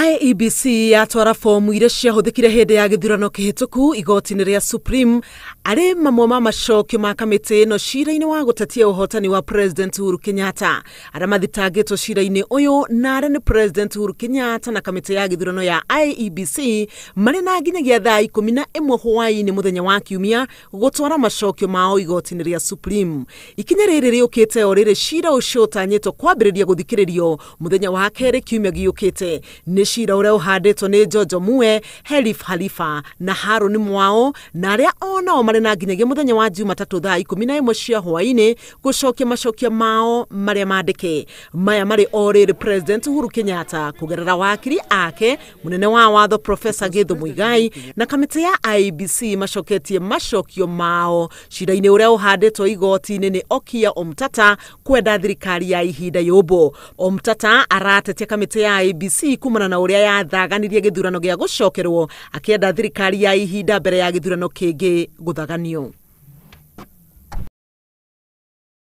IEBC yatwara fomu iria ciahũthĩkire hĩndĩ ya gĩthurano kĩhĩtũku igoti-inĩ rĩa Supreme arĩ mamwe ma macokio ma kamĩtĩ ĩno cira-inĩ wa gũtetia ũhotani wa President Uhuru Kenyatta. Arĩa mathitangĩtwo cira-inĩ ũyũ na arĩa nĩ President Uhuru Kenyatta na kamĩtĩ ya gĩthurano ya IEBC marĩ na nginyagia thaa 11 hwaĩ-inĩ mũthenya wa Kiumia gũtwara macokio mao igoti-inĩ rĩa Supreme. Ikinya rĩrĩ rĩũkĩte o rĩrĩ cira ũcio ũtanyĩtwo kwambĩrĩria gũthikĩrĩrio mũthenya wa kerĩ kiumia gĩũkĩte. Nĩ cira ũrĩa ũhandĩtwo nĩ Jojo Mue, Herif Halifa na Harũni Mwao, na arĩa onao marĩ na nginyagia mũthenya wa Jumatatũ thaa 11 cia hwaĩ-inĩ gũcokia macokio mao marĩa mandĩke. Maya marĩ o rĩrĩ President Uhuru Kenyatta kũgerera wakiri ake mũnene wa watho Professor Githu Muigai na kamĩtĩ ya IEBC macoketie macokio mao cira-inĩ ũrĩa ũhandĩtwo igoti-inĩ nĩ Okiya Omtata kwenda thirikari ya ihinda yũmbwo. Omtata aratetia kamĩtĩ ya IEBC kumana na ũrĩa yathaganirie gĩthurano gĩa gũcokerwo, akĩenda thirikari ya ihinda mbere ya gĩthurano kĩngĩ gũthaganio.